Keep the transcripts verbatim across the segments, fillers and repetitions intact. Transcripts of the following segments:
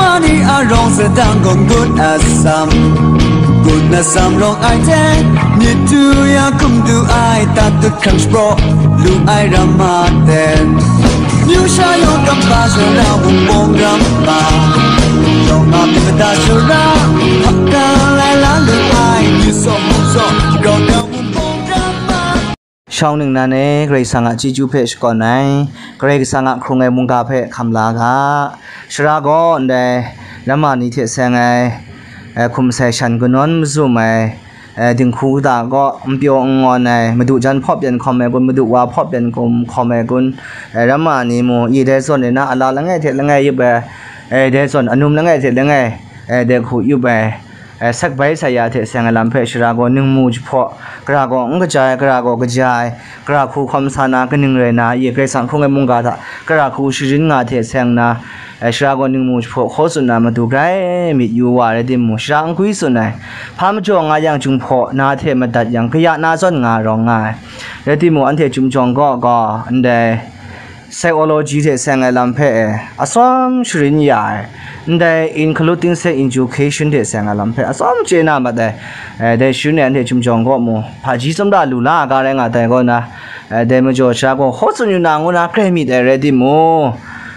Ani a rawng sadang gawn gun asam, gun asam rawng ai hte, myit du ya hkum du ai, tat dut hkrang shapraw lu ai ram ma ten. Myu sha yawng kampa sara wunpawng ram ma, yawng a myit mada sara, hkap ka lai la lu ai, myu sawk mung sawk, grau grau wunpawng ram ma. Shawng ningnan e, Karai Kasang a chyeju hpe shakawn ai, Karai Kasang a hkrung ai mungga hpe hkam la ga. Sara gaw ndai ramma ni hte seng ai, eh, hkum sai shan kanawn mazum ai, eh, dinghku kata kaw n pyaw n ngawn ai, madu jan hpawp yan hkawm ai kun, madu wa hpawp yan kum hkawm ai kun, eh, ramma ni mu, i dai zawn e na a la langai hte langai yup ai, eh, dai zawn anum langai hte langai, eh, dai hku yup ai, eh, sak bai sa ya hte seng ai lam hpe sara gaw ningmu jahpaw, gara gaw n kaja ai, gara gaw kaja ai, gara hku hkawm sa na, kaning rai na, i Karai Kasang hkrung ai mungga hta gara hku sharin nga hte seng na, eh, sara gaw ningmu jahpaw hkaw tsun na matu grai myit yu wa rai timung, sara n gwi tsun ai, hpa majaw nga yang, Jinghpaw na hte madat yang, kaya na zawn nga rawng nga ai. Rai timung, anhte Chyum jawng kaw gaw ndai psychology hte seng ai lam hpe, eh, atsawm sharin ya ai, ndai including sex education hte seng ai lam hpe atsawm chye na mat ai, eh, dai sharin e anhte Chyum jawng kaw mu, hpaji tsawmra lu la ga rai nga tai kaw na, eh, dai majaw sara gaw hkaw tsun yu na ngu na grai myit ai rai timung,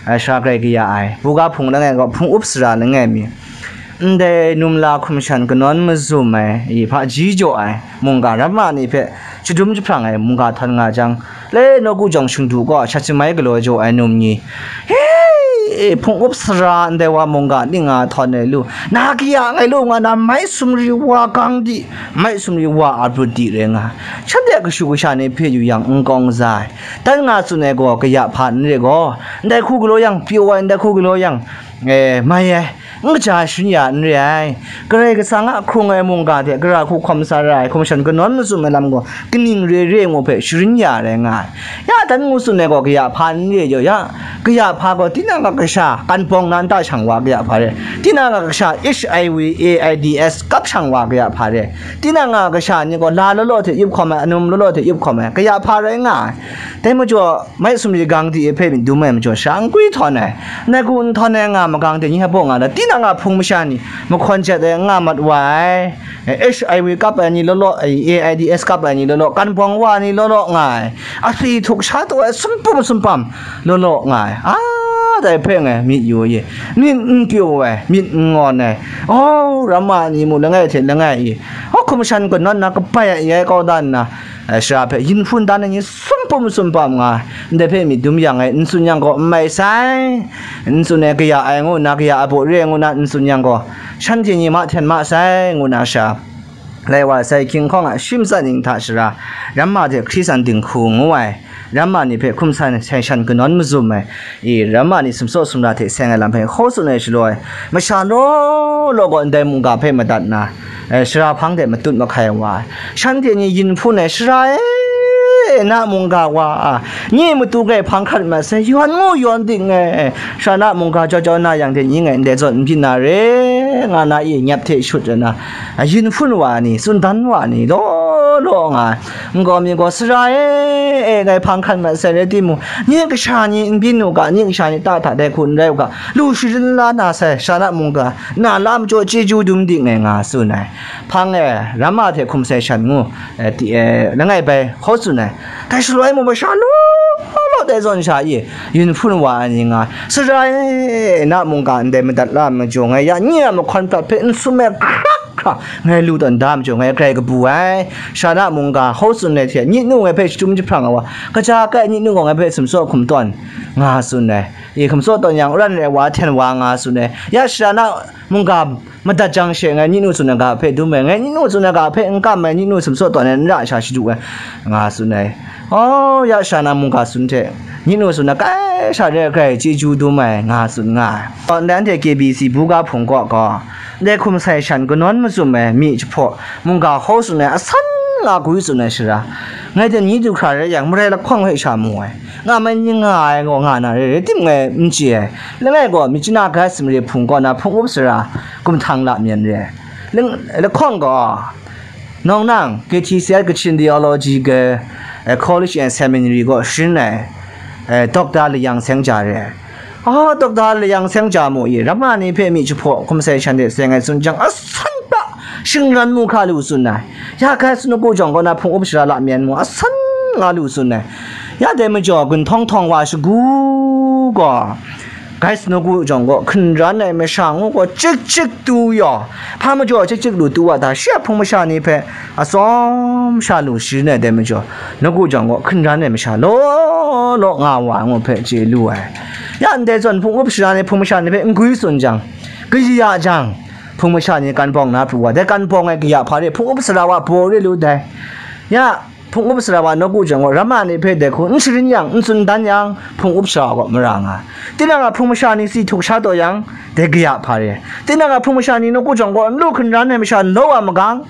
eh, sara grai kaya ai, buga hpung langai gaw hpung up sara langai mi, ndai num la hkum shan kanawn mazum ai, i hpaji jaw ai, mungga ramma ni hpe shadum jahprang ai mungga htawn nga jang, le nawku jawng shingdu kaw shat shamai galaw jaw ai num ni, he, hpung up sara ndai wa mungga ning nga htawn ai lu, na kaya ngai lu nga na, mai sumri wa gang di, mai sumri wa a brut di rai nga, shanhte kashu kasha ni hpe yu yang n kawng za ai, dan nga tsun ai gaw kaya hpa n re gaw, ndai hku galaw yang pyaw ai, ndai hku galaw yang, eh, mai ai, n kaja sharin ya n re ai. Karai Kasang a hkrung ai mungga hte gara hku hkawm sa ra ai hkum shan kanawn mazum ai lam gaw kaning re re ngu hpe sharin ya rai nga ai. Ya dan ngu tsun ai gaw kaya hpa n re jaw ya, kaya hpa gaw tinang a kasha kan bawng na nta shang wa kaya hpa re, tinang a kasha H I V A I D S kap shang wa kaya hpa re, tinang a kasha ni gaw la law law hte yup hkawm ai, anum law law hte yup hkawm ai, kaya hpa rai nga ai. Dai majaw, mai sumri gang di e hpe myit dum ai majaw, sha n gwi htawn ai, nai ku n htawn ai nga magang de, nyi hpa baw nga da, tinang a hpung masha ni mahkawn jat ai nga mat wa ai, H I V kap ai ni law law, A I D S kap ai ni law law, kan bawng wa ni law law nga ai, asi htuk sha taw ai sumpum sumpam law law nga ai, a, dai hpe ngai myit yu ye, myit n pyaw ai, myit n ngawn ai, oh, ramma ni mu langai hte langai i, oh, hkum shan kanawn na kabai ai, ya ai kau dan na, eh, sara hpe yin hpun dan ai ni sumpum sumpam nga, ndai hpe myit dum yang e, n tsun yang gaw n mai sai, n tsun ai kaya ai ngu nna, kaya a baw re ai ngu na n tsun yang gaw, shanhte ni mahten ma sai, ngu na sha, lai wa sai, hkying hkawng a shi matsat ning hta shara, ramma hte Hkristu dinghku ngu ai, ramma ni hpe hkum san sai shan kanawn mazum ai, i, ramma ni sumsaw sumra hte seng ai lam hpe hkaw tsun ai shaloi, masha law law gaw ndai mungga hpe madat na, eh, sara hpang de matut mahkai wa ai. Shanhte ni yin hpun ai, "Sara e, na mungga wa a, nye matu grai hpang hkrat mat sai, yawn ngu yawn ding e, sara na mungga jau jau na yang de, nyi ngai ndai zawn n byin na re," nga na, i nyap hte shut ai na, a, yin hpun wa ni, tsun dan wa ni, law law nga ai. Nkau mi gaw, "Sara e, e, ngai hpang hkan mat sai rai timung, nye kasha ni n byin u ga, nye kasha ni ta hta dai hku n rai u ga, lu sharin la na sai, sara na mungga, na lam jaw chyeju dum ding e," nga tsun ai. Hpang e, ramma hte hkum sai shan ngu, e, ti, e, langai bai hkaw tsun ai. Dai shaloi mung masha law law dai zawn sha e, yin hpun wa ai ni nga, "Sara e, na mungga ndai madat la ai majaw, ngai ya nye a mahkawn prat hpe n sum ai hkrak hkra, ngai lu tawn da majaw, ngai grai kabu ai. Sara na mungga hkaw tsun ai hte, nye nu ngai hpe shadum jahprang ai wa, kaja kai nye nu gaw ngai hpe sumsaw hkum tawn," nga tsun ai. I hkum tsaw tawn yang, aran ai wa hten wa nga tsun ai. Ya sara na mungga madat jang she, ngai nye nu tsun ai ga hpe dum ai, ngai nye nu tsun ai ga hpe n kam ai, nye nu sumsaw tawn ai, n ra sha shadu ai, nga tsun ai. Oh, ya sara na mungga tsun hte, nye nu tsun ai kai sha re ai grai chyeju dum ai, nga tsun nga ai. Ndai anhte K B C buga hpung kaw gaw, ndai hkum sai shan kanawn mazum ai, myi jahpaw, mungga hkaw tsun ai, asan nga gwi tsun ai shara, ngai hte nyi du hkra rai yang, marai lahkawng hpe sha mu ai, nga mai ni nga ai gaw nga na re, rai timung ngai n chye ai. Langai gaw, Myitkyina Gat Samari hpung kaw na hpung up sara, gumhkang lamyan re ai. Lang-, lahkawng gaw, Nawng Nang, K T C I, Kachin Theological, eh, College and Seminary kaw sharin ai, eh, Doctor Layang Seng Ja re ai. A, dokta layang seng ja mu i, ramma ni hpe myi jahpaw hkum sai shan de seng ai tsun jang, asan pra shingran mu hkra lu tsun ai. Ya Gais nawku jawng kaw na hpung up sara la myen mu, asan nga lu tsun ai. Ya dai majaw gun htawng htawng wa shagu gaw, Gais nawku jawng gaw hkungran ai masha ngu gaw chik chik tu yaw, hpa majaw chik chik lu tu wa hta, shi a hpung masha ni hpe atsawm sha lu sharin ai dai majaw, nawku jawng gaw hkungran ai masha law law nga wa ngu hpe chye lu ai. Ya ndai zawn hpung up sara ni hpung masha ni hpe n gwi tsun jang, kaya jang, hpung masha ni kan bawng na pru wa, dai kan bawng ai kaya hpa re hpung up sara wa baw re lu dai. Ya, hpung up sara wa nawku jawng gaw ramma ni hpe dai hku n sharin yang, n tsun dan yang, hpung up sara wa gaw mara nga. Tinang a hpung masha ni si htuk sha taw yang, dai kaya hpa re. Tinang a hpung masha ni nawku jawng gaw n lu hkungran ai masha law wa magang,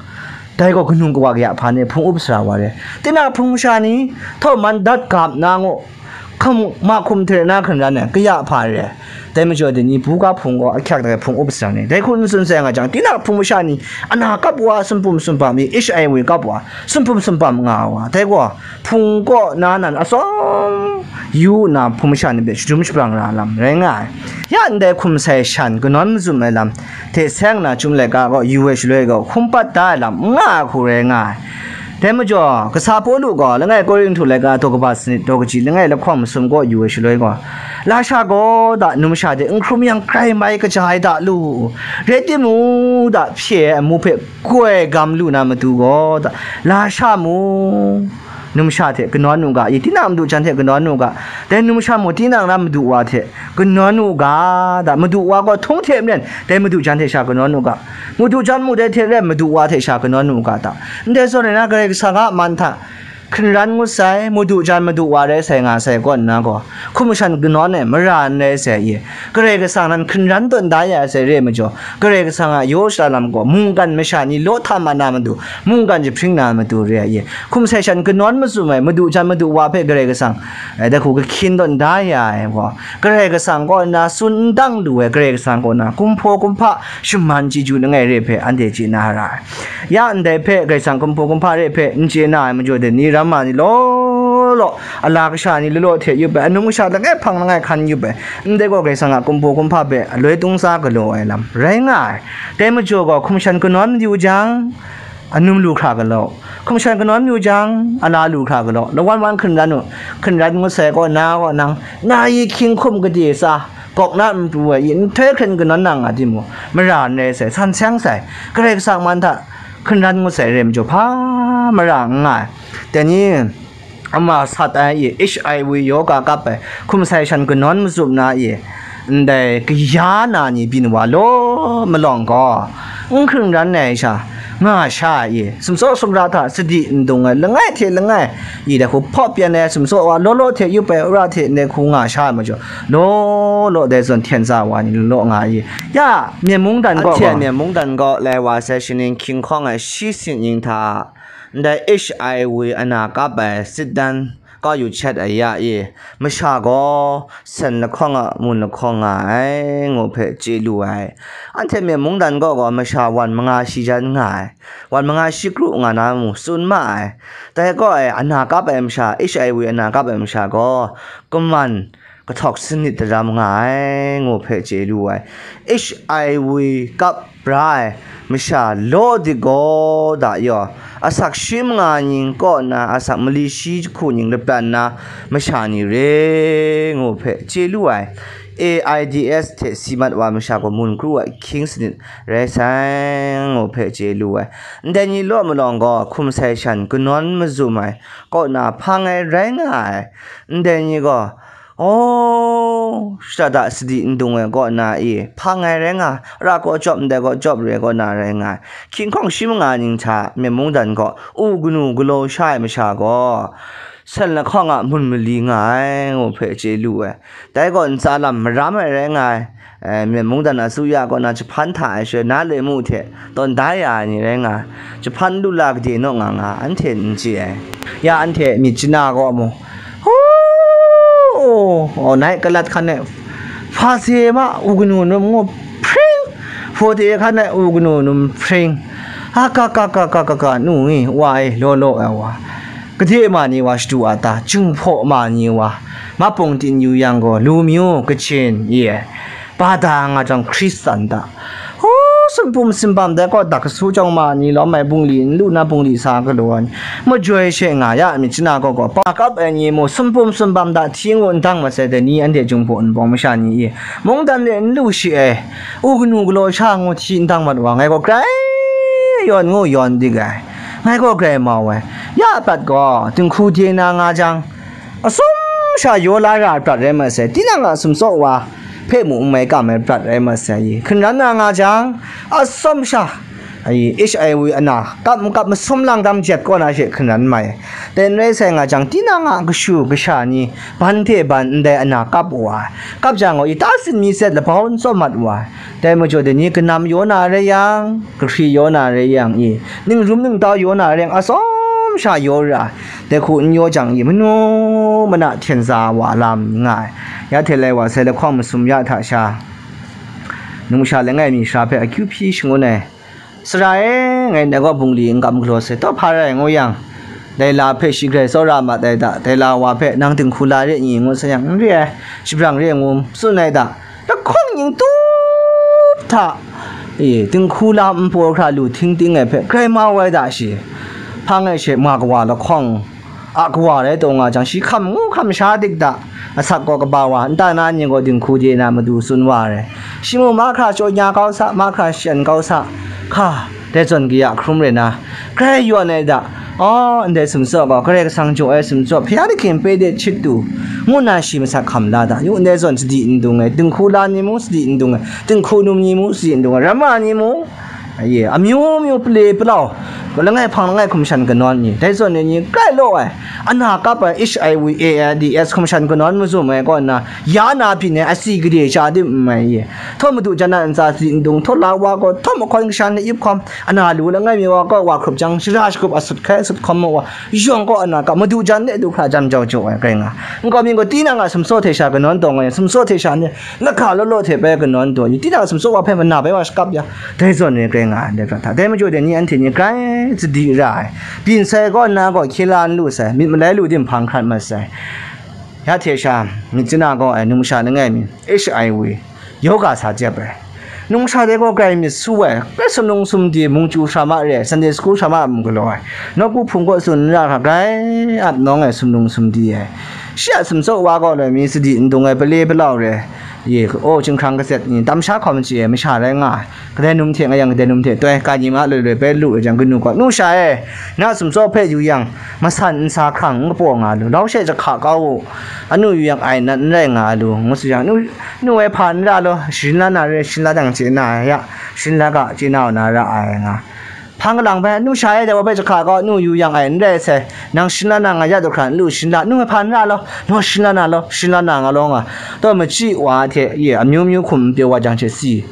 dai gaw kanu kawa kaya hpa ni hpung up sara wa re. Tinang a hpung masha ni htawman dat gap na ngu, hkum, mahkum hte na hkungran ai kaya hpa re. Dai majaw dai ni buga hpung gaw ahkyak dai hpung up sara ni, dai hku n tsun sai nga jang, tinang a hpung masha ni ana kap wa, sumpum sumpam i, H I V kap wa, sumpum sumpam nga wa, dai gaw hpung kaw na nan atsawm yu nna hpung masha ni hpe shadum shabrang ra lam rai nga ai. Ya ndai hkum sai shan kanawn mazum ai lam hte seng na chyum laika gaw yu ai shaloi gaw hkum pat da ai lam n nga ai hku rai nga ai. Dai majaw, kasa Pawlu gaw langai Korinhtu laika daw kaba sanit daw kaji langai lahkawng masum kaw yu ai shaloi gaw, lasha gaw da, numsha de n hkrum yang grai mai kaja ai da lu, rai timung da, hpye ai amu hpe koi gam lu na matu gaw da, lasha mu, numsha hte kanawn u ga, i, tinang madu jan hte kanawn u ga, dai numsha mu tinang na madu wa hte kanawn u ga, da, madu wa gaw htung hte maren dai madu jan hte sha kanawn u ga, madu jan mu dai hte rai madu wa hte sha kanawn u ga, da, ndai zawn rai na Karai Kasang a man hta hkungran ngut sai, madu jan madu wa rai sai nga sai kaw nna gaw, hkum shan kanawn ai mara n rai sai i, Karai Kasang nan hkungran tawn da ya ai sai re ai majaw, Karai Kasang a yaw shara lam gaw mungkan masha ni law hta ma na matu, mungkan jahpring na matu re ai i, hkum sai shan kanawn mazum ai, madu jan madu wa hpe Karai Kasang, eh, dai hku kahkyin tawn da ya ai gaw, Karai Kasang kaw nna tsun n dang lu ai, Karai Kasang kaw na kumhpaw kumhpa shaman chyeju langai re hpe anhte chye na ra ai. Ya ndai hpe Karai Kasang kumhpaw kumhpa re hpe n chye na ai majaw de ni, ramma ni law law, ala kasha ni law law hte yup ai, anum kasha langai hpang langai hkan yup ai, ndai gaw Karai Kasang a kumhpaw kumhpa hpe aloi tungsa galaw ai lam rai nga ai. Dai majaw gaw hkum shan kanawn mayu jang, anum lu hkra galaw, hkum shan kanawn mayu jang, ala lu hkra galaw, lawan wan hkungran u, hkungran ngut sai kaw na kaw nang, na i hkying hkum gade tsa, gawk na n pru ai i, nhtoi hkren kanawn na nga timung, mara n rai sai, san seng sai, Karai Kasang man hta hkungran ngut sai re ai majaw hpa mara n nga ai. Dai ni, ama sat ai i, H I V yaw ga kap ai, hkum sai shan kanawn mazum na i, ndai kaya na ni byin wa law malawng gaw, n hkungran ai sha, nga sha ai i, sumsaw sumra hta sadi n dung ai, langai hte langai i, dai hku hpaw pyan ai, sumsaw wa law law hte yup ai, wora hte ndai hku nga sha ai majaw, law law dai zawn hten tsa wa ni law law nga ai i, ya, Myen mungdan kaw, anhte gaw, Myen mungdan kaw lai wa sai shaning hkying hkawng ai shi sinit ning hta, ndai H I V ana kap ai sitdan kau yu chyet ai ya i, masha gaw sen lahkawng a mun lahkawng nga ai, ngu hpe chye lu ai. Anhte Myen mungdan kaw gaw masha wan manga shi jan nga ai, wan manga shi kru nga na mu tsun ma ai. Dai kaw e, ana kap ai masha, H I V ana kap ai masha gaw, kaman kahtawk sanit daram nga ai, ngu hpe chye lu ai. H I V kap ra ai masha law dik gaw da yaw, asak shi manga ning kaw nna asak mali shi jahku ning lapran na masha ni re, ngu hpe chye lu ai. A I D S hte si mat wa masha gaw mun kru ai hkying sanit rai sai, ngu hpe chye lu ai. Ndai ni law malawng gaw hkum sai shan kanawn mazum ai kaw na hpang ai rai nga ai. Ndai ni gaw, aw, shada da sadi n dung ai kaw na i, hpang ai rai nga, ra gaw jawp, ndai gaw jawp re kaw na rai nga ai. Hkying hkawng shi manga ning hta Myen mungdan gaw u kanu galaw sha ai masha gaw, sen lahkawng a mun mali nga ai, ngu hpe chye lu ai. Dai gaw ntsa lam maram ai rai nga ai. Eh, Myen mungdan asuya kaw na jahpan hta ai shaloi na lemu hte tawn da ya ai ni rai nga ai. Jahpan lu la gade naw nga nga, anhte n chye ai. Ya anhte myit jana gaw mu, hu, oh, nai kalat hkan e, hpa se ma, u kanu num ngu, hpring, hpaw te hkan e, u kanu num, hpring, a ka ka ka ka ka ka, nu ngi, wa e, law law ai wa, gade ma ni wa, shadu a ta, jinghpaw ma ni wa, Mapung tin yu yang gaw, lu myu, kachin, ye, ba da nga jang, Hkristan da. Hu, sumpum simbam dai kaw dak kasu jawng ma ni lawm ai bungli n lu na bungli sa galaw ai ni, majoi she nga ya myit chana gaw gaw, pa kap ai ni mu, sumpum simbam da hti ngu n dang masai dai ni, anhte Jinghpaw Wunpawng masha ni e, mungdan de n lu shi ai, u kanu galaw sha ngu hti n dang mat wa, ngai gaw grai yawn ngu yawn dik ai, ngai gaw grai mau ai, ya prat gaw, dinghku de na nga jang, atsawm sha yaw la ra ai prat rai masai, tinang a sumtsaw wa hpe mu n mai kam ai prat rai masai, hkungran na nga jang, atsawm sha, ai, H I V ana kap n kap masum lang dam jet kaw na she hkungran mai. Dai n rai sai nga jang, tinang a kashu kasha ni ban hte ban ndai ana kap wa ai. Kap jang gaw, i ta sin mi set labau n tsawm mat wa ai. Dai majaw, dai ni kanam yaw na rai yang, kahkri yaw na rai yang i, ningrum ningtau yaw na rai yang, atsawm sha yaw ra ai. Dai hku n yaw jang i, manu mana hten za wa lam nga ai. Ya hte lai wa sai lahkawng masum ya hta sha, numsha langai mi sara hpe akyu hpyi shangun ai. Sara e, ngai ndai gaw bungli n kam galaw sai, taw hpa rai ngu yang, dai la hpe shi grai tsawra mat ai da, dai la wa hpe nang dinghku la re n i ngu sa yang, n re ai, shabrang re ngu tsun ai da, lahkawng ning tup hta, e, dinghku la npu hkra lu hting ting ai hpe grai mau ai da shi, hpang ai she ma kawa lahkawng a kawa rai taw nga jang, shi hkam ngu hkam sha dik da, asak gaw kaba wa, nta na ni gaw dinghku de na matu tsun wa ai. Shi mung mahkra chyaw nya kau sa, mahkra shan kau sa, hka, dai zawn kaya hkrum rai na, grai yawn ai da, aw, ndai sumtsaw gaw, Karai Kasang jaw ai sumtsaw, hpya ahkying pe de chit tu, ngu na shi masat hkam la da, yu ndai zawn sadi n dung ai, dinghku la ni mung sadi n dung ai, dinghku num ni mung sadi n dung ai, ramma ni mung, Aye, amyu myu pale palau, langai hpang langai hkum shan kanawn ni, dai zawn ni, ni grai law ai, ana kap ai H I V A I D S hkum shan kanawn mazum ai kaw nna, ya na byin ai asi gade sha dim n mai ye. Htaw madu jan a ntsa si n dung, htaw la wa gaw, htaw mahkawn kasha ni ip hkawm, ana lu langai mi wa gaw wa hkrup jang, shara shakrup asut hkai asut hkawm wa, yawng gaw ana kap, madu jan de du hkra jan jau jau ai, grai nga. Nkau mi gaw, tinang a sumsaw hte sha kanawn taw nga, sumsaw hte sha ni, lahka law law hte bai kanawn taw, tinang a sumsaw wa hpe mana bai wa shakap ya. Dai zawn ni grai nga ai, dai hkra hta. Dai majaw dai ni anhte ni grai sadi ra ai. Byin sai kaw nna gaw hkye la n lu sai, myit malai lu di nhpang hkrat mat sai. Ya hte sha, myit chana gaw ai, numsha langai mi, H I V, yoga sa jep ai. Numsha dai gaw grai myit su ai, grai sumlung sumdi, mungchyu hkra ma re ai, Sunday school hkra ma mung galaw ai. Nawku hpung kaw tsun n ra hkra, grai ap nawng ai, sumlung sumdi ai. Shi a sumsaw wa gaw lai mi sadi n dung ai, pale palau re ai. Ye, aw, chyinghkrang kaset ni, tam sha hkawm chye ai masha rai nga ai. Kadai num hte nga yang, kadai num hte toi, ka ni ma loi loi bai lu ai jang, kanu gaw, "Nu sha e, na sumsaw hpe yu yang, masan nsa hkrang n kapaw nga lu, lau she jahka kau u, anu yu yang ai nat n rai nga lu," ngu tsun yang, "Nu, nu e hpa n ra law, sharin la na re, sharin la dang chye na ya, sharin la ga, chye na u na ra ai," nga. Hpang kalang bai, "Nu sha e, dai wa bai jahka kau, nu yu yang ai n rai sai, nang sharin la na nga ya du hkra n lu, sharin la, nu e hpa n ra law, naw sharin la na law, sharin la na nga law," nga. Taw machyi wa hte, ye, amyu myu hkum n pyaw wa jang hte si.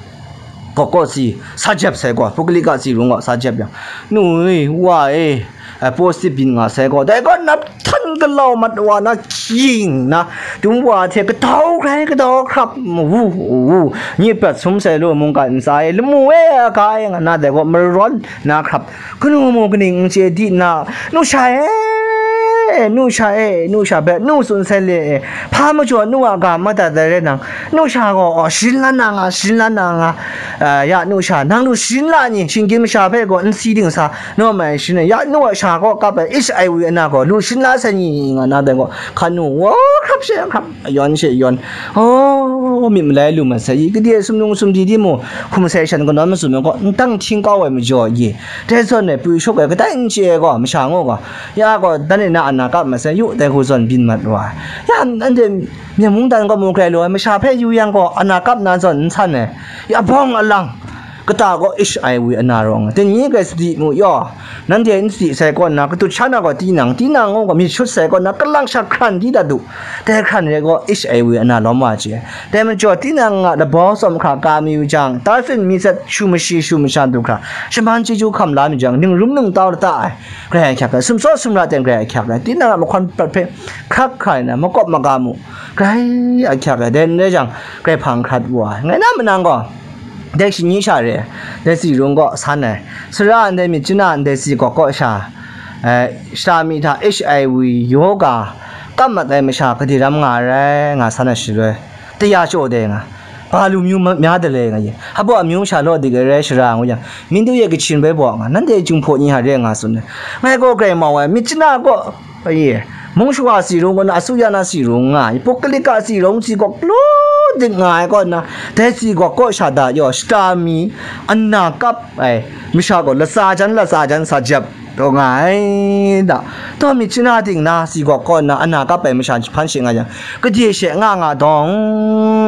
Gaw kaw si, sa jep sai gaw, Pukalika si rung gaw, sa jep yang, nu e, wa e, ai, paw sip byin nga sai gaw, dai gaw nap htan galau mat wa na, hkying na, dum wa hte kadau hkrai, kadau hkrap, wu, wu, nyi prat sum sai lu, mungkan ntsa e, lamu e, aga e, nga na, dai gaw marawn na hkrap, kanu mu kaning n chye di nna, nu sha e, nu sha e, nu sha hpe, nu tsun sai le e, hpa majaw nu a ga madat ai rai nang, nu sha gaw, aw, sharin la na nga, sharin la na nga, a, ya nu sha, nang lu sharin la ni, shinggyim masha hpe gaw n si ding sa, naw mai sharin, ya nu a sha gaw kap ai H I V ana gaw lu sharin la sai ni, nga na dai gaw, hkan nu, wa, hkrap she hkrap, yawn she yawn, aw, myit malai lu mat sai, i, kade sumlung sumdi di mu, hkum sai shan kanawn mazum ai gaw, n dang hting kau ai majaw, i, dai zawn e pru shawk ai kadai n chye ai gaw, masha ngu gaw, ya gaw, dan e na ana kap mat sai, yu, dai hku zawn byin mat wa ai. Ya, anhte Myen mungdan gaw mu grai lu ai, masha hpe yu yang gaw, ana kap na zawn n san ai, ya bawng alang, kata gaw H I V ana rawng ai, dai ni grai sadi mu yaw, nanhte n sadi sai kaw nna, katut sha na gaw tinang, tinang gaw myit shut sai kaw nna, kalang sha hkran di dat u, dai hkran re gaw H I V ana lawm wa chye ai. Dai majaw, tinang a labau tsawm hkra ka mayu jang, ta tsun mi tsat shu mashi shu masha du hkra, shaman chyeju hkam la mi jang, ningrum ningtau lata ai, grai ahkyak ai, sumsaw sumra ten grai ahkyak ai, tinang a mahkawn prat hpe hkrak hkrai na, makawp maga mu, grai ahkyak ai, dai n rai jang, grai hpang hkrat wa ai. Ngai na manang gaw, dai shani sha re, dai tsi rung kaw san ai, sara ndai myit chana ndai tsi gawk kaw sha, eh, shata mi hta H I V yoga Kap mat ai masha gade ram nga ai rai nga san ai shaloi, taya chyaw dai nga, ba lu myu ma-, mya dalai nga ye, hpa baw amyu masha law dik ai rai shara ngu yang, Mindu ye kachin bai baw nga, nanhte Jinghpaw ni hta re nga tsun ai. Ngai gaw grai mau ai, myit chana gaw, aye, mung shawa si rung kaw na, asuya na si rung nga ai, pukalika si rung si gaw, law dik nga ai kaw na, dai si gaw kaw sha da yaw, shata mi, ana kap ai, masha gaw latsa jan, latsa jan sa jep, taw nga ai da. Taw myit chana ting na, si gaw kaw na, ana kap ai masha hpan she nga yang, gade she nga nga dawng,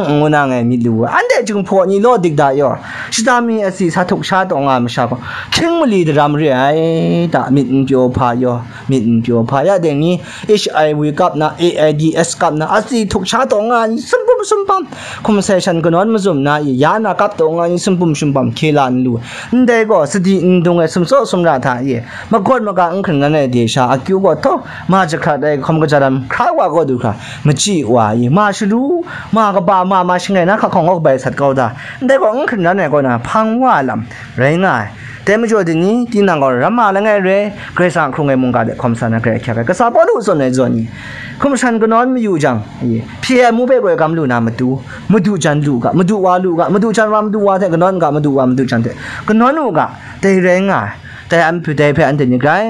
ngu na ngai myit lu ai. Anhte Jinghpaw ni law dik da yaw, shata mi asi sa htuk sha taw nga ai masha gaw, hkying mali daram re ai da, myit n pyaw hpa yaw, myit n pyaw hpa ya dai ni, H I V kap na, A I D S kap na, asi htuk sha taw nga ai ni, sumpum sumpam, hkum sai shan kanawn mazum na i, ya na kap taw nga ai ni, sumpum sumpam, hkye la n lu. Ndai gaw, sadi n dung ai sumsaw sumra hta e, magawt maga n hkringran ai de sha, akyu gaw htaw, ma jahkrat ai hkawm kaja lam hkra wa gaw du hkra, machyi wa i, ma shalu, ma kaba, ma ma shangai na hka hkawng gaw kabai sat kau da, ndai gaw n hkringran ai kaw na, hpang wa ai lam rai nga ai. Dai majaw, dai ni tinang gaw ramma langai re, Karai Kasang a hkrung ai mungga de hkawm sa na grai ahkyak ai. Kasa Pawlu zawn ai zawn ni, hkum shan kanawn mayu jang, i, hpye ai amu hpe gaw gam lu na matu, madu jan lu ga, madu wa lu ga, madu jan wa madu wa hte kanawn ga, madu wa madu jan hte kanawn u ga, dai rai nga ai. Dai an hpe, dai hpe anhte ni grai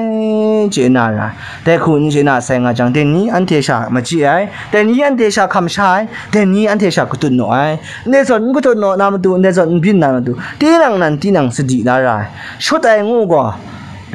chye na ra, dai hku n chye na sai nga jang, dai ni anhte sha machyi ai, dai ni anhte sha hkam sha ai, dai ni anhte sha katut naw ai, ndai zawn n katut naw na matu, ndai zawn n byin na matu, tinang nan tinang sadi la ra ai, shut ai ngu gaw,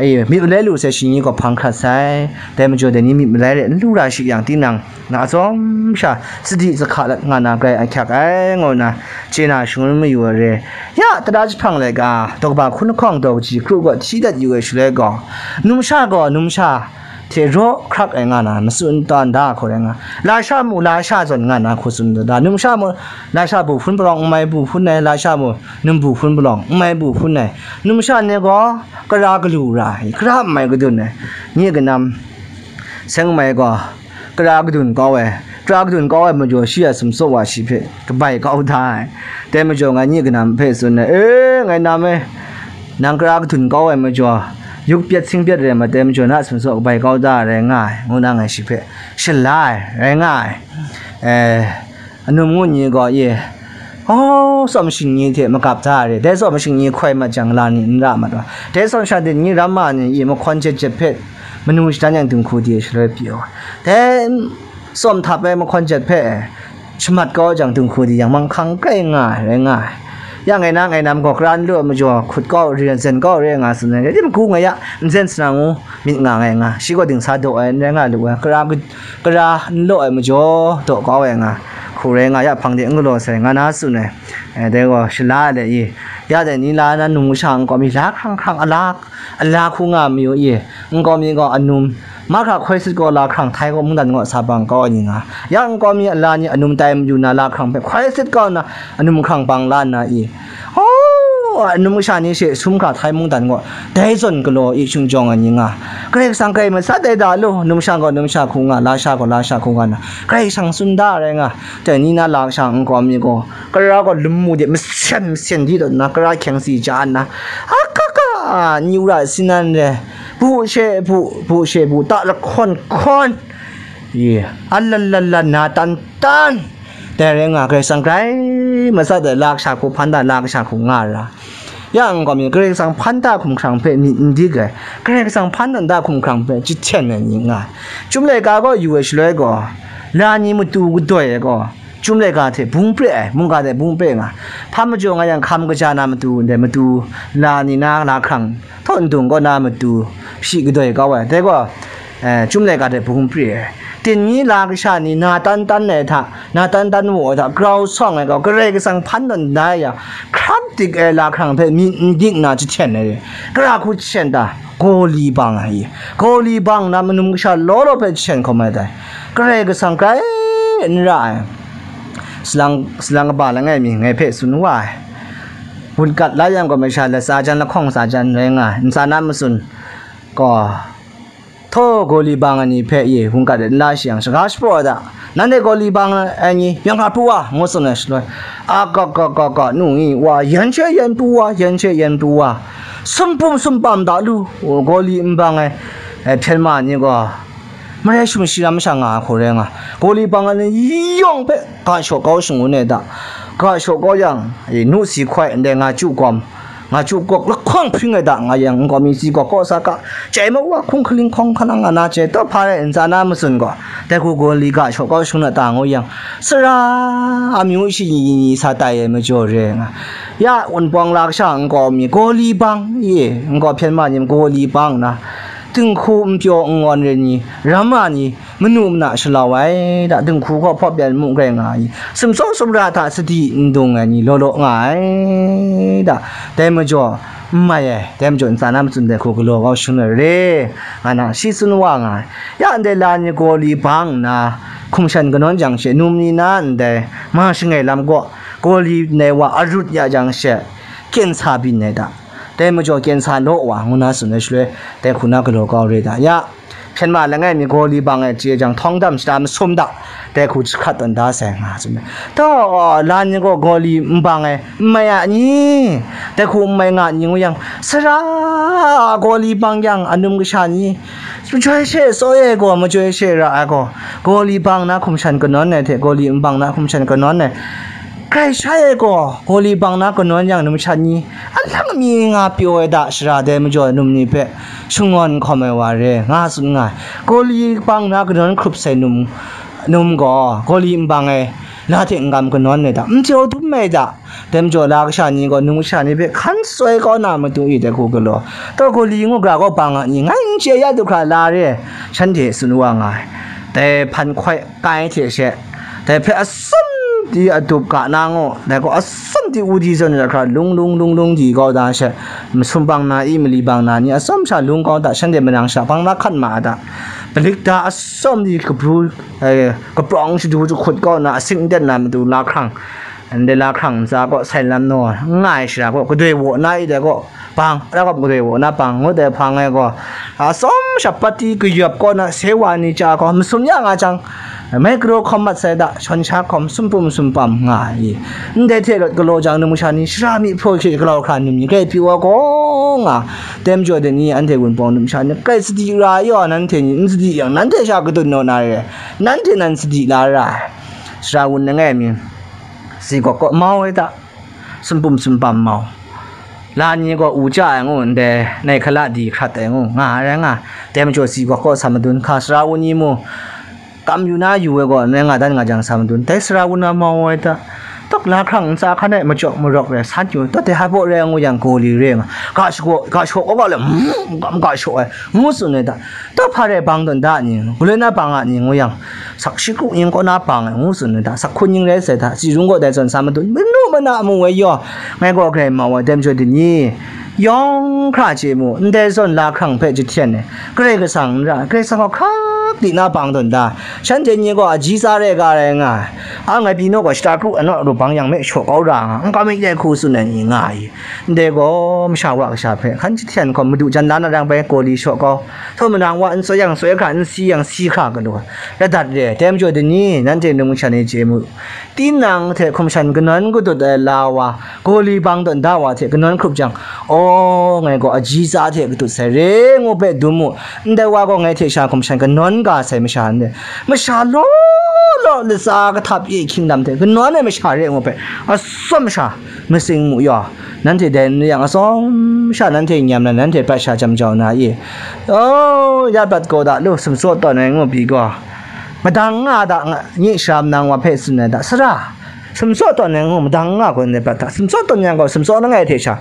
aye, myit malai lu sai shi ni gaw hpang hkrat sai, dai majaw dai ni myit malai re n lu ra shi yang, tinang na atsawm sha sadi sahka lat nga na grai ahkyak ai, ngu na chye na shangun mayu ai re. Ya, tara jahprang laika, daw kaba hkun lahkawng daw kaji kru gaw hti dat yu ai shaloi gaw, numsha gaw numsha hte raw hkrak ai nga na, matsun ta nda hku rai nga, lasha mu lasha zawn nga na hku tsun da, numsha mu lasha bu hpun palawng n mai bu hpun ai, lasha mu num bu hpun palawng n mai bu hpun ai, numsha ni gaw kara galu ra ai, kara n mai kadun ai, nye kanam seng mai gaw kara kadun kau ai, kara kadun kau ai majaw shi a sumsaw wa shi hpe kabai kau da ai. Dai majaw ngai nye kanam hpe tsun ai, e, ngai nam e, nang kara kadun kau ai majaw, yuk pyat sing pyat rai mat ai majaw, na sumsaw kabai kau da ai rai nga ai, ngu na ngai shi hpe shala ai, rai nga ai. E, anum ngu ni gaw, ye, oh, tsawm shing ni hte magap da ai re, dai tsawm shing ni hkoi mat jang, la ni n ra mat wa, dai tsawm sha de ni, ramma ni, ye, mahkawn jet jet hpe manu shadan yang, dinghku di e shaloi pyi ai wa, dai tsawm htap ai mahkawn jet hpe shamat kau jang, dinghku di yang manghkang kai nga ai, rai nga ai. Ya ngai na ngai nam gaw kara n lu ai majaw, hkut kau, zen kau re nga tsun ai, rai timung ngai ya, n zen sa na ngu myit nga ngai nga, shi gaw dingsa daw ai, n rai nga lu ai, kara, kara n law ai majaw, daw kau ai nga, hku rai nga, ya hpang de n galaw sai, nga na tsun ai. E, dai gaw shala ai le i, ya dai ni la na, num kasha nkau mi la hkrang hkrang, ala, ala hku nga mayu i, nkau mi gaw anum, mahkra hkoi sit gaw la hkrang htai gaw mungdan gaw sa bang kau ai ni nga, ya nkau mi ala ni anum tai mayu na, la hkrang hpe hkoi sit kau na, anum hkrang bang la nna i, oh, anum kasha ni she sum hkra htai mungdan gaw dai zawn galaw i shungjawng ai ni nga, Karai Kasang grai matsat ai da lu, numsha gaw numsha hku nga, lasha gaw lasha hku nga na, Karai Kasang tsun da ai rai nga, dai ni na la kasha nkau mi gaw, kara gaw lum mu de, masen masen di taw nna, kara hkyeng si ja nna, akaka, ni wura sinan re, bu she bu, bu she bu, ta lahkawn hkawn, ye, alan lan lan, na tan tan, dai rai nga, Karai Kasang grai matsat ai, la kasha hku hpan da, la kasha hku nga ra. Ya nkau mi, Karai Kasang hpan da hkumhkrang hpe myit n dik ai, Karai Kasang hpan da hkumhkrang hpe jahten ai ni nga ai. Chyum laika gaw yu ai shaloi gaw, la ni matu kadoi ai gaw, Chyum laika hte bung pre ai, mungga hte bung pre nga. Hpa majaw nga yang, hkam kaja na matu, ndai matu, la ni na, la hkrang, htaw ndung kaw na matu, shi kadoi kau ai. Dai gaw, eh, Chyum laika hte bung pre ai. Tin ni la kasha ni na tan tan ai hta, na tan tan waw ai hta, grau sawng ai gaw, Karai Kasang hpan tawn da ya, hkrap dik ai la hkrang hpe myit n dik nna jahten ai. Gara hku jahten ta? Gaw li bang ai. Gaw li bang na, manum kasha law law hpe jahten hkawm ai dai. Karai Kasang grai n ra ai. Salang, salang kaba langai mi ngai hpe tsun wa ai. Wunkat la yang gaw, masha latsa jan, lahkawng tsa jan rai nga ai, ntsa na matsun gaw, htaw gaw li bang ai ni hpe ye wunkat de n la shi yang, shaga shapraw ai hta, nanhte gaw li bang ai ni, yang hkra pru wa, ngu tsun ai shaloi, a, ga, ga, ga, ga, nu ngi wa, yan she yan pru wa, yan she yan pru wa, sumpum sumpam da lu, gaw li n bang ai, eh, hpyen ma ni gaw, Marai shum shi ram masha nga ai hku rai nga, Gawli bang ai ni yawng hpe ga shaw kau shangun ai da, ga shaw kau yang, e, nu si hkoi ndai nga chyu gawm, nga chyu gawk lahkawng hpring ai da nga yang, nkau mi si gaw kaw sa ga, chyai ma wa hkung hkaling hkawng hkanang nga na chye, taw hpa rai ntsa na matsun gaw, dai hku Gawli ga shaw kau shangun ai ta ngu yang, sara amyu shi ni ni sa tai ai majaw re nga, ya Wunpawng la kasha nkau mi Gawli bang, ye nkau hpyen ma ni Gawli bang na, dinghku npyaw ngawn re ni, ram ma ni, manu mana shalau ai, da dinghku hkaw hpawp yan mu grai nga ai, sumsawk sumra hta sadi n dung ai ni law law nga ai, da dai majaw n mai ai, dai majaw ntsa na matsun dai hku galaw kau shangun ai re, nga na shi tsun wa nga ai. Ya ndai la ni Gawli bang nna, hkum shan kanawn jang she, num ni na ndai, ma shangai lam gaw, Gawli ndai wa arut ya jang she, kyen sa byin ai da, dai majaw kyen sa law wa, ngu na tsun ai shaloi, dai hku na galaw kau re da, ya, hpyen ma langai mi Gawli bang ai chye jang, htawng dam shata masum da, dai hku jahkrat tawn da sai nga tsun ai. Taw, la ni gaw Gawli n bang ai, n mai a ni? Dai hku n mai nga ni ngu yang, sara Gawli bang yang, anum kasha ni, majoi she tsaw e gaw, majoi she ra ai gaw, Gawli bang na hkum shan kanawn ai hte, Gawli n bang na hkum shan kanawn ai, grai shai ai gaw, Gawli bang na kanawn yang, numsha ni, a lang mi nga pyaw ai da, shara dai majaw num ni hpe shangawn hkawm ai wa re, nga tsun nga ai. Gawli bang na kanawn hkrup sai num, num gaw, Gawli n bang ai, la hte n gam kanawn ai da, n jaw dum ai da, dai majaw la kasha ni gaw, num kasha ni hpe hkan soi kau na matu i dai hku galaw, taw Gawli ngu gra gaw bang a ni, ngai n chye ya du hkra la re, shanhte tsun wa nga ai. Dai hpan hkoi kai hte she, dai hpe atsam di adup ga na ngu, dai gaw atsam di wu di zawn ai hkra lung lung lung lung di kau da she, masum bang na i, mali bang na ni atsam sha lung kau da, shanhte manang sha bang na hkan ma ai da, palik da atsam di kabru, eh, kaprawng shadu jahkut kau na, asik n dat na matu la hkrang, ndai la hkrang ntsa gaw sai lam naw n nga ai shara gaw, kadoi waw na i dai gaw, bang, ra gawp gadoi waw na bang, ngut ai hpang ai gaw, atsawm sha pati kayawp kaw na, sewa ni chya gaw, masum ya nga jang, mai karaw hkawm mat sai da, shawn sha hkawm, sumpum sumpam nga ai. Ndai hte rawt galaw jang, num sha ni, shara myi hpraw hkye galau hkra num ni, grai pyi wa gaw nga, tem jaw de ni, anhte Wunpawng num sha ni, grai sadi ra ai yaw, nanhte ni n sadi yang, nanhte sha kadun naw na re, nanhte nan sadi la ra ai. Sara wun langai mi, si gaw kaw mau ai da, sumpum sumpam mau. La ni gaw u chya ai ngu, ndai nai hkala di hkrat ai ngu, nga ai rai nga, dai majaw si gaw kaw sa madun hka, sara wun ni mu, kam yu na yu ai gaw, ndai nga dan nga jang sa madun, dai sara wun na mau ai ta, tok la hkrang ntsa hkan e machyawk marawk rai san yu, taw dai hpa baw rai ngu yang, Gawli re nga, ga shaw, ga shaw kau ga le, mm, ga shaw ai, ngu tsun ai ta, taw hpa rai bang tawn da ni, galoi na bang a ni ngu yang, sak shi kru ning kaw na bang ai ngu tsun ai hta, sak hkun ning rai sai hta, tsi rung gaw dai zawn sa madun, manu mana amu ai yaw, ngai gaw grai mau ai, dai majaw dai ni, yawng hkra chye mu, ndai zawn la hkrang hpe jahten ai, Karai Kasang n ra, Karai Kasang gaw hkrak di na bang tawn da, shanhte ni gaw aji tsa rai ga rai nga ai, a ngai pyi naw gaw shata kru anaw rup bang yang me shaw kau ra nga, n kam myit dai hku tsun ai ni nga ai. Ndai gaw masha wa kasha hpe hkan jahten hkawm, madu jan la na rang bai, Gawli shaw kau, htaw manang wa n tsoi yang tsoi hkra, n si yang si hkra galaw, radat re ai. Dai majaw dai ni, nanhte num sha ni chye mu, tinang hte hkum shan kanawn kadut ai la wa, Gawli bang tawn da wa hte kanawn hkrup jang, aw, ngai gaw aji tsa hte kadut sai re ngu hpe dum mu, ndai wa gaw ngai hte sha hkum shan kanawn ga sai masha n re, masha law law latsa kahtap e hkying lam hte kanawn ai masha re ngu hpe, atsawm sha matsing mu yaw, nanhte dai n re yang, atsawm sha nanhte nyam na, nanhte prat sha jam jau na i? O, ya prat gaw da lu, sumtsaw tawn ai ngu pyi gaw, madang nga da, nga, nye shara manang wa hpe tsun ai da, sara, sumtsaw tawn ai ngu madang nga gaw ndai prat hta, sumtsaw tawn yang gaw, sumtsaw langai hte sha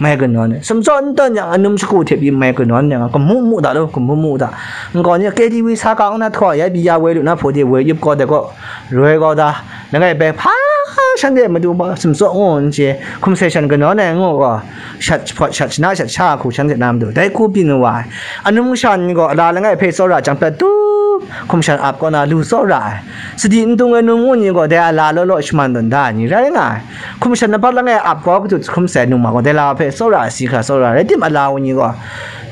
mai kanawn ai, sumtsaw n tawn yang, anum shagu hte pyi mai kanawn ai nga, kamu mu da lu, kamu mu da. Nkau ni K T V sa kang na htaw, ya pyi ya woi lu na hpaw de woi yup gaw dai gaw, roi kau da, langai bai hpa shanhte matu ba sumtsaw ngu n chye, hkum sai shan kanawn ai ngu gaw, shat jahpawt, shat shana, shat sha hku shanhte na matu dai hku byin wa ai. Anum sha ni gaw ala langai hpe tsawra jang prat tup, hkum shan ap kaw na lu tsawra ai. Sadi n tung ai num ngu ni gaw dai ala law law shaman tawn da ai ni rai nga ai. Hkum shan labat langai ap kau katut hkrum sai num ma gaw, dai la hpe tsawra ai, si hkra tsawra rai tim, ala wa ni gaw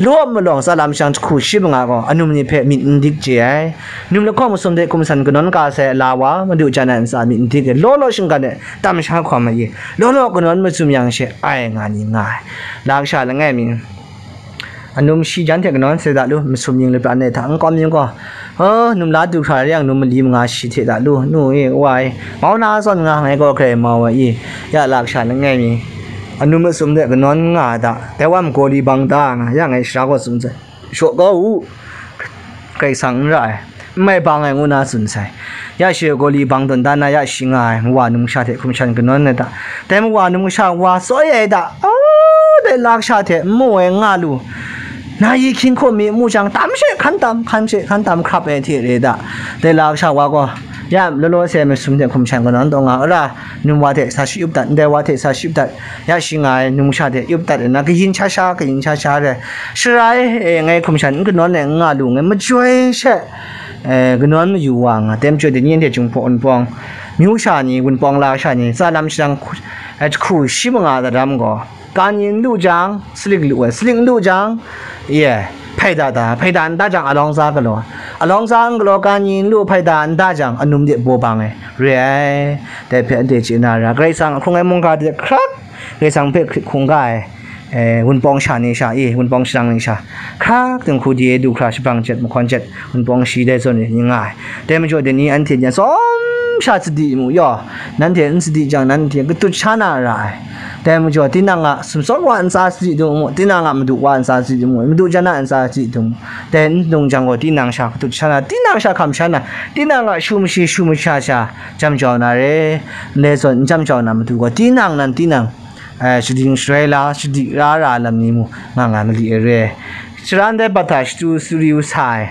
law malawng tsa lam shang jahku shi manga gaw, anum ni hpe myit n dik chye ai. Num lahkawng masum de hkum san kanawn ka sai ala wa, madu jan ai ntsa myit n dik ai, law law shinggan e tam sha hkawm ai, law law kanawn machyum yang she ai nga ni nga ai. La kasha langai mi, Anum shi jan hte kanawn sai da lu, masum ning lapran e hta n kawm yu gaw, oh, num la du hkra re yang, num mali manga shi hte da lu, nu e, wa e, mau na zawn nga ngai gaw hkrai mau ai i, ya lak sha langai mi, anum masum hte kanawn nga ai hta, dai wa ma gaw li bang da nga, ya ngai shara gaw tsun sai, shaw kau u, Karai Kasang n ra ai, n mai bang ai ngu na tsun sai. Ya shi gaw li bang tawn dan na ya shi nga ai, mawa num sha hte hkum shan kanawn ai hta, dai mawa num sha wa soi ai hta, oh, dai lak sha hte n mu ai nga lu, na yi hkying hkum mi mu jang, tam she hkan tam, hkan she hkan tam hkrap ai hte re da, dai lak sha wa gaw, ya law law se masum hte hkum shan kanawn taw nga, ara, num wa hte sa shi up dat, ndai wa hte sa shi up dat, ya shi nga ai num sha hte up dat na, kayin sha sha, kayin sha sha re, shara e, e, ngai hkum shan n kanawn le n nga lu, ngai majoi she, e, kanawn mayu wa nga, tem chyoi de ni, anhte Jinghpaw Wunpawng myu sha ni, Wunpawng la sha ni, tsa lam shadang hku, e, hku shi manga da ram gaw, kan yin lu jang, salik lu ai, salik lu jang, ye, hpai da da, hpai da n da jang, alawng za galaw, alawng za n galaw, kan yin lu hpai da n da jang, anum de baw bang ai, re ai, dai hpe anhte chye na ra, Karai Kasang ahkrung ai mungga de hkrak, Karai Kasang hpe hkrit hkungga ai, e, Wunpawng sha ni sha, e, Wunpawng shadang ni sha, hkrak dinghku di e du hkra, shabang jet, mahkawn jet, Wunpawng shi dai zawn ni nga ai. Dai majaw, dai ni anhte jan tsawm sha sadi mu yaw, nanhte n sadi jang, nanhte katut sha na ra ai. Dai majaw, tinang a sumsawt wa ntsa sadi dung mu, tinang a madu wa ntsa sadi dung mu, madu jan a ntsa sadi dung mu, dai n dung jang gaw, tinang sha katut sha na, tinang sha hkam sha na, tinang a shu mashi shu masha sha jam jau na re. Ndai zawn n jam jau na matu gaw, tinang nan tinang, eh, shading sharai la, shadi ra ra lam ni mu nga nga mali ai re. Sharan dai bat hta shatu suri u sa ai.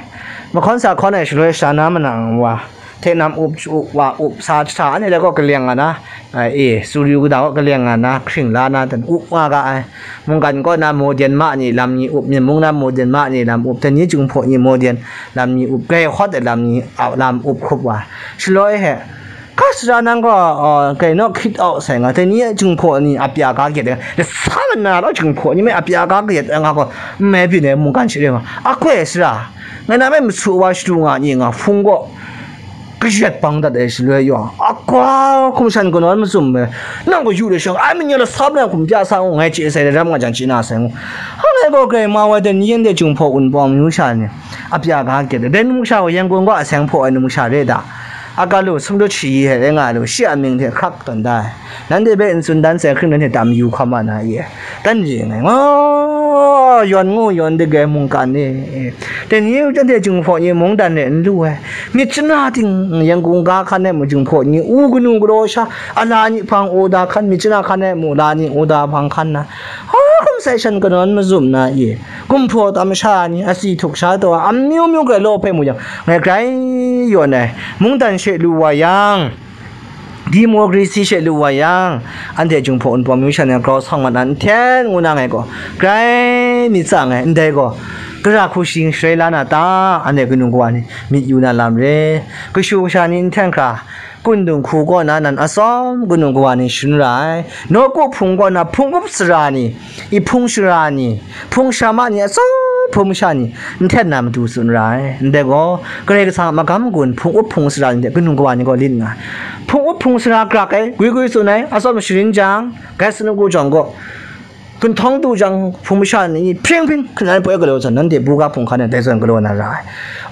Mahkawn sa hkawn ai shaloi shana manang wa, hte nam up, up, wa up sa jahta, anhte dai kaw kaleng nga na, eh, e, suri u kata kaw kaleng nga na, hkring la na, dan up nga ga ai. Mungkan kaw na modern ma ni lam ni up, Myen mung na modern ma ni lam up, dai ni Jinghpaw ni modern lam ni up, grai hawt ai lam ni, a, lam up hkrup wa. Shaloi he, Ka sara nang gaw, uh, kai naw hkrit au sai nga, dai ni a Jinghpaw ni a pya ga gyet ai, lasa mana law Jinghpaw ni me a pya ga gyet ai nga gaw, n mai byin ai mungkan she rai nga, a koi sara, ngai na me masu wa shadu nga ni nga, hpung gaw kayat bang dat ai shaloi yaw, a kwa hkum shan kanawn mazum ai, nang gaw yu de shang, ai manya lasa mana hkum pya sa ngu, ngai chye sai, ram nga jang chye na sai ngu, a ngai gaw grai ma wai dan yin de Jinghpaw Wunpawng myu sha ni, a pya ga gyet ai, dai numsha gaw Yangon gaw a seng hpaw ai numsha re da. Aga lu, sumlut shayi hte rai nga lu, shi a mying hte hkrak tawn da ai. Nanhte hpe n tsun dan sai hkring, nanhte tam yu hkam wa na ye? Dan re ngai, ngaw, yawn ngu yawn dik ai mungkan e, dai ni u, anhte Jinghpaw ni mungdan e n lu ai, myit chana ting, Yangon ga hkan e mu Jinghpaw ni u kanu galaw sha, a la ni hpang u da hkan, myit chana hkan e mu la ni u da hpang hkan na, ha, hkum sai shan kanawn mazum na ye? Gumhpraw tam sha ni, asi htuk sha taw, amyu myu grai law hpe mu yang, ngai grai yawn ai, mungdan she lu wa yang, democracy she lu wa yang, anhte Jinghpaw Wunpawng myu sha ni grau sawng mat na nhten ngu na ngai gaw, grai myit tsang ai, ndai gaw, gara hku shing sharai la na ta, anhte kanu kawa ni myit yu na lam re, kashu kasha ni nhten hkra, Kundung hku kaw na nan atsawm kanu kawa ni shangun ra ai. Nawku hpung kaw na hpung up sara ni, i hpung shara ni, hpung shama ni atsawm hpung masha ni, nhten na matu tsun ra ai. Ndai gaw, Karai Kasang a magam gun hpung up hpung sara ni hte kanu kawa ni gaw lit nga ai. Hpung up hpung sara grak ai, gwi gwi tsun ai, atsawm sharin jang, gai sanuk jawng gaw, Gunhtawng du jang, hpung masha ni hpring hpring hkran ai poi galaw san, nanhte buga hpung hkan e dai zawn galaw na ra ai.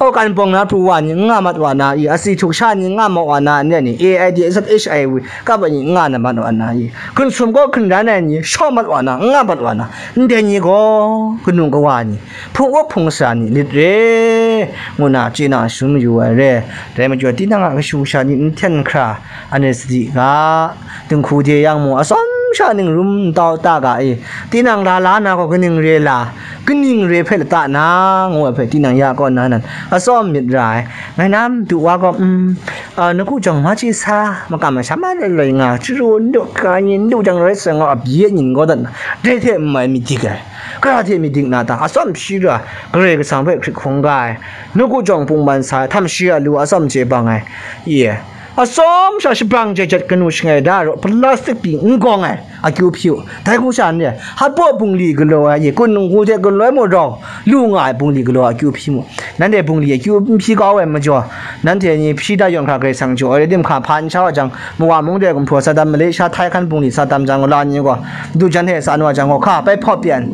Au, kan bawng na pru wa ni n nga mat wa na i, asi htuk sha ni n nga mat wa na, ndai ni A I D S F H I V kap ai ni n nga na mat wa na i, gun sum kaw hkungran ai ni shaw mat wa na, n nga mat wa na, ndai ni gaw kanu kawa ni, hpung up hpung sara ni lit re, ngu na chye na shangun yu ai re. Dai majaw, tinang a kashu kasha ni nhten hkra, anhte sadi ga, dinghku de yang mu, atsawm sha ningrum ntau ta ga e, tinang la la na gaw kaning re la, kaning re hpe lata na, ngu ai hpe tinang ya kaw na nan atsawm myit ra ai. Ngai na madu wa gaw, um, a, nawku jawng ma chye sa, makam masha ma lai lai nga, chyaru n du, ka ni n du jang rai sa nga, a byi nyin gaw dat na, dai hte n mai myit dik ai. Gara hte myit dik na ta, atsawm shi ra, Karai Kasang hpe hkrit hkungga ai, nawku jawng pungman sa ai, htam shi a lu atsawm chye bang ai, ye. Atsawm sha shabang jai jat kanu shangai da raw, plastic pyi n gawng ai, akyu hpyi u. Dai hku sha nanhte hpaw bungli galaw ai, ye, kun dinghku hte galaw ai mung rau lu nga ai bungli galaw akyu hpyi mu. Nanhte bungli akyu n hpyi kau ai majaw, nanhte ni hpyi dat yawn hkra Karai Kasang jaw ai rai tim hka hpa n sha wa jang, mawa mung de gumhpraw sa tam, malai sha htai hkan bungli sa tam jang gaw, la ni gaw, du jan hte sa nu wa jang gaw, hka bai hpawp pyan.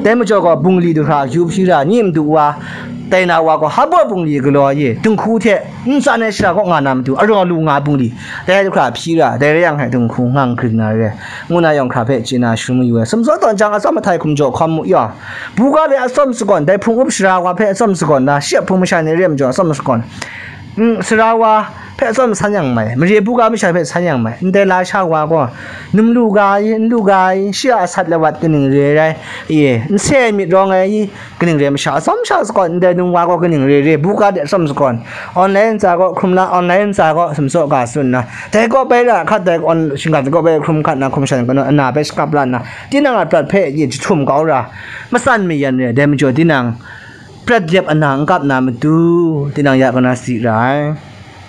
Dai majaw gaw, bungli du hkra akyu hpyi ra, ni madu wa, tai na wa gaw, hpaw bungli galaw ye, dinghku hte n tsan ai shara kaw nga na matu, araw lu nga bungli, dai du hkra hpyi ra, dai rai yang hkai dinghku ngang hkring na re, ngu na yawng hkra hpe chye na shalum mayu ai. Sumsawt tawn jang atsawm ahtai hkum jaw hkawm mu yaw, buga de atsawm sagawn, dai hpung up sara wa hpe atsawm sagawn na, shi a hpung masha ni re majaw atsawm sagawn, mm, sara wa hpe atsawm san yang mai, mare buga masha hpe san yang mai, ndai la sha wa gaw, num lu ga i, n lu ga i, shi a asat lawat kaning re rai i, n se ai myit rawng ai i, kaning re masha atsawm sha sagawn, ndai num wa gaw kaning re re, buga de atsawm sagawn, online ntsa gaw hkrum la, online ntsa gaw sumsaw ga tsun na, dai kaw bai ra hkat dai on, shinggan kaw bai hkrum hkat na, hkum shan kanu ana bai shakap la nna, tinang a prat hpe ye jahtum kau ra, matsan mayan re, dai majaw tinang prat dep ana n kap na matu, tinang ya kaw na si ra ai.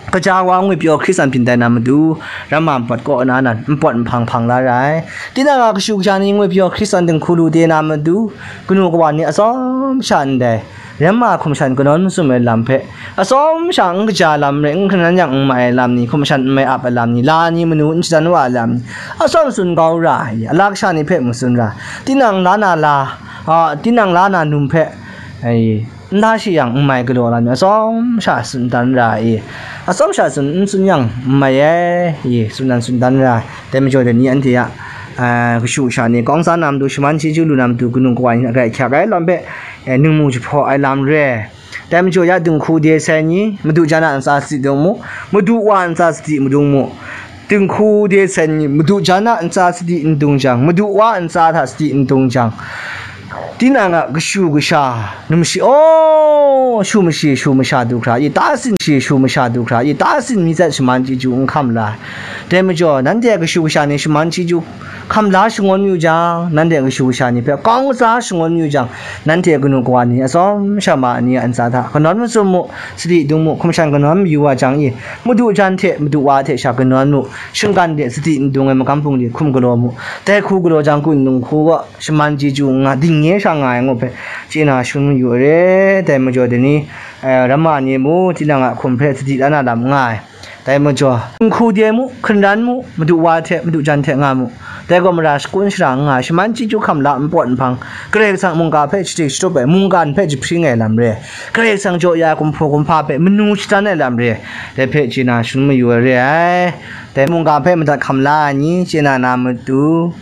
Kaja wa ngwi pyaw Hkristan byin tai na matu, ramma npawt kaw na nan npawt nhpang hpang la ra ai. Tinang a kashu kasha ni ngwi pyaw Hkristan dinghku lu de na matu, kanu kawa ni atsawm sha ndai ramma hkum shan kanawn masum ai lam hpe, atsawm sha n kaja lam rai, n hkran yang n mai ai lam ni, hkum shan n mai ap ai lam ni, la ni, manu n shadan wa ai lam ni, atsawm tsun kau ra ai, ala kasha ni hpe mu tsun ra, tinang la na la, a, tinang la na num hpe, ai, n la shi yang n mai galaw lam ni, atsawm sha tsun dan ra ai, atsawm sha tsun n tsun yang n mai ai, i, tsun dan tsun dan ra ai. Dai majaw dai ni anhte a, a, kashu kasha ni kawng tsa na matu, shaman chyeju lu na matu, kanu kawa ni hkrai hkyak ai lam hpe, e, ningmu jahpaw ai lam re. Dai majaw ya dinghku de sai ni, madu jan a ntsa sadi dung mu, madu wa ntsa sadi madung mu. Dinghku de sai ni, madu jan a ntsa sadi n dung jang, madu wa ntsa hta sadi n dung jang, tinang a kashu kasha, num shi, aw, shu mashi, shu masha du hkra i, ta sin shi, shu masha du hkra i, ta sin mi tsat shaman chyeju n hkam la. Dai majaw, nanhte a kashu kasha ni shaman chyeju hkam la shangun yu jang, nanhte a kashu kasha ni hpe kawng tsa shangun yu jang, nanhte kanu kawa ni atsawm sha ma ni a ntsa hta kanawn masum mu, sadi dung mu, hkum shan kanawn mayu wa jang i, madu jan hte madu wa hte sha kanawn mu, shinggan de sadi n dung ai magam bungli hkum galaw mu, dai hku galaw jang kun dinghku gaw shaman chyeju nga, dingnye sha nga ai ngu hpe, chye na shalum mayu ai re. Dai majaw dai ni, eh, ramma ni mu, tinang a hkum hpe sadi la na lam nga ai. Dai majaw, dinghku de mu, hkungran mu, madu wa hte, madu jan hte nga mu. Dai gaw mara shakun shara n nga ai, shaman chyeju hkam la npawt nhpang, Karai Kasang mungga hpe shadik shatup ai, mungkan hpe jahpring ai lam re, Karai Kasang jaw ya ai kumhpaw kumhpa hpe manu shadan ai lam re, dai hpe chye na shalum mayu ai re ai. Dai mungga hpe madat hkam la ai ni chye na na matu,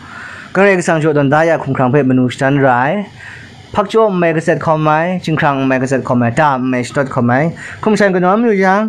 Karai Kasang jaw tawn da ya hkumhkrang hpe manu shadan ra ai. Hpakchyaw n mai kaset hkawm ai, jinghkrang n mai kaset hkawm ai, da n mai shadawt hkawm ai, hkum shan kanawn mayu yang,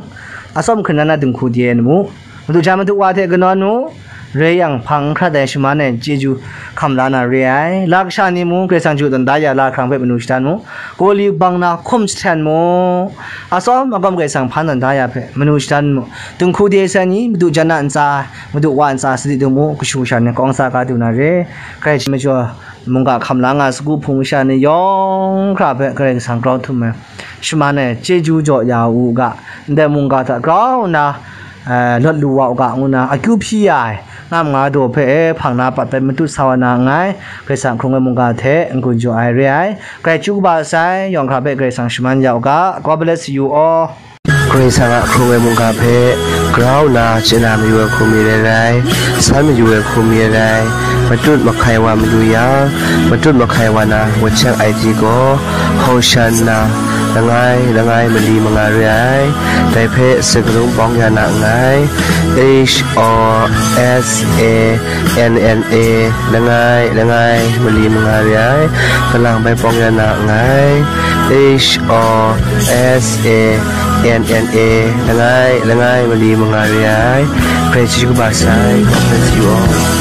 atsawm hkungran na dinghku de mu, madu jan madu wa hte kanawn mu, rai yang, hpang n hkrat ai shaman ai chyeju hkam la na re ai. La kasha ni mung, Karai Kasang jaw tawn da ya la hkrang hpe manu shadan mu, gaw li bang na hkum jahten mu, atsawm agawm Karai Kasang hpan tawn da ya hpe manu shadan mu, dinghku de sai ni, madu jan a ntsa, madu wa ntsa sadi dung mu, kashu kasha ni kawng tsa ga du na re. Karai majaw, mungga hkam la nga sagu hpung masha ni yawng hkra hpe Karai Kasang grau htum ai, shaman ai chyeju jaw ya u ga, ndai mungga hta grau nna, eh, lawt lu wa u ga, ngu nna akyu hpyi ya ai, ngam nga daw hpe, eh, hpang na pat bai matut sa wa na nngai. Karai Kasang hkrung ai mungga hte n-gun jaw ai re ai. Karai chyeju kaba sai, yawng hkra hpe Karai Kasang shaman ya u ga. God bless you all. Karai Kasang a hkrung ai mungga hpe grau nna chye na mayu ai hku mi rai rai, san mayu ai hku mi rai rai, matut mahkai wa malu yang, matut mahkai wa na WhatsApp I D gaw, Hoshanna, langai, langai mali manga re ai. Dai hpe sakarung bawng ya na nngai. H O S A N N A, langai, langai mali manga re ai. Kalang bai bawng ya na nngai. H O S A N N A, langai, langai mali manga re ai. Karai chyeju kaba sai, God bless you all.